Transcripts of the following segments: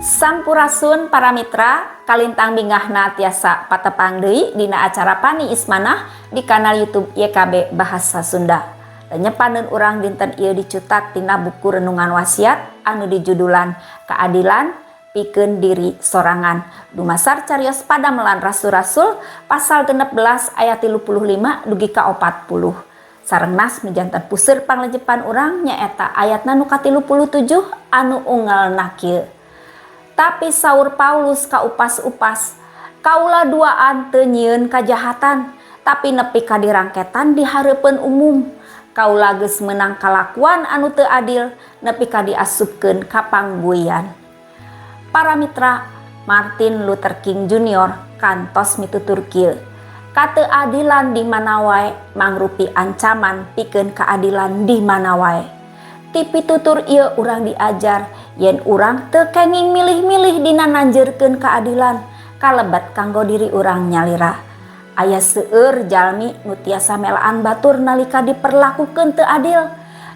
Sampurasun para mitra, kalintang bingahna tiasa patepang deui dina acara Pani Ismanah di kanal YouTube YKB Bahasa Sunda. Lenyepaneun urang dinten ieu dicutak tina buku Renungan Wasiat anu dijudulan Keadilan Pikeun Diri Sorangan. Dumasar carios Padamelan Rasul-Rasul pasal 16 ayat 35 dugi ka 40. Sareng nas nu janten puseur panglenyepan urang nyaeta ayatna nu ka-37 anu unggelna kieu. Tapi saur Paulus ka upas-upas, kaula duaan teu nyieun kajahatan, tapi nepi ka dirangketan di hareupeun umum. Kaula geus meunang kalakuan anu teu adil, nepi ka diasupkeun ka pangbuian. Para mitra, Martin Luther King Jr. kantos mitutur kieu. Kateuadilan di mana wae mangrupi ancaman pikeun keadilan di mana wae. Ti pitutur ieu urang diajar yen urang teu kenging milih-milih dina nanjeurkeun keadilan kalebet kanggo diri urang nyalira. Aya seueur jalmi nu tiasa melaan batur nalika diperlakukeun teu adil.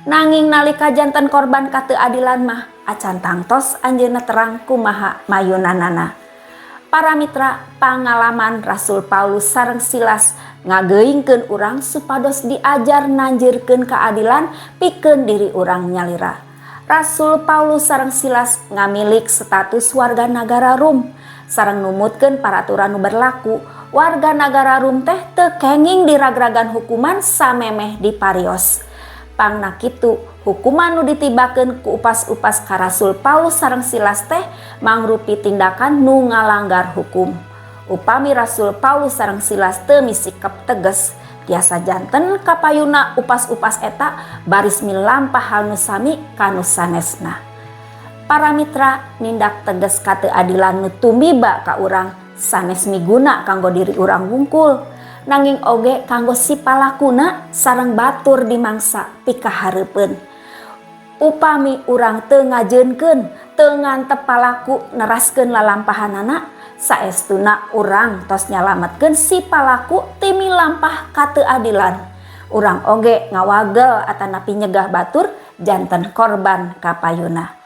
Nanging nalika janten korban kateuadilan mah acan tangtos anjeunna terang kumaha mayunanana. Para mitra, pangalaman Rasul Paulus sareng Silas ngageuingkeun urang supados diajar nanjeurkeun keadilan pikeun diri urang nyalira. Rasul Paulus sareng Silas ngamilik status warga nagara Rum sareng numutkeun paraturan nu berlaku. Warga nagara Rum teh teu kenging diragragan hukuman samemeh diparios. Pangna kitu, hukuman nu ditibakeun ku upas-upas ka Rasul Paulus sareng Silas teh mangrupi tindakan nu ngalanggar hukum. Upami Rasul Paulus sareng Silas teu misikep teges, tiasa janten kapayuna upas-upas eta baris milampah hal nu sami ka nu sanesna. Para mitra, nindak teges kateuadilan nu tumiba ka urang sanes miguna kanggo diri urang wungkul, nanging oge kanggo si palakuna sareng batur dimangsa pikahareupeun. Upami urang teu ngajeunkeun, teu ngantep palaku neraskeun lalampahanana, saestuna urang tos nyalametkeun si palaku ti milampah kateuadilan. Urang oge ngawagel atanapi nyegah batur janten korban kapayuna.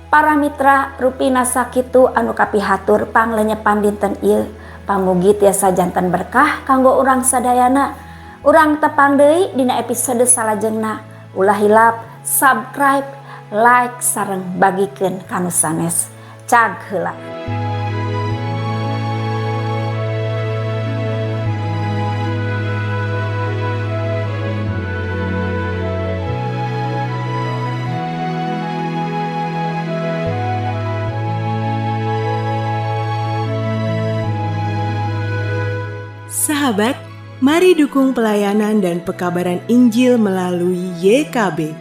Para mitra, rupina sakitu anu kapihatur panglenyepan dinten ieu. Pamugi tiasa janten berkah kanggo urang sadayana. Urang tepang deui dina episode salajengna. Ulah hilap subscribe, like, sareng bagikeun ka nu sanes. Cag heula. Sahabat, mari dukung pelayanan dan pekabaran Injil melalui YKB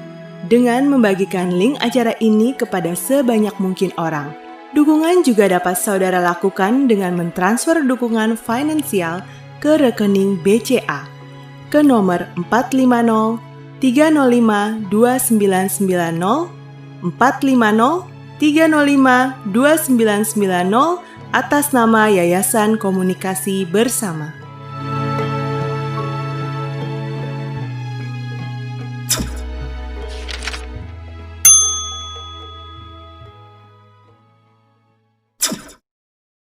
dengan membagikan link acara ini kepada sebanyak mungkin orang. Dukungan juga dapat saudara lakukan dengan mentransfer dukungan finansial ke rekening BCA ke nomor 450 305 2990 450 305 2990 atas nama Yayasan Komunikasi Bersama.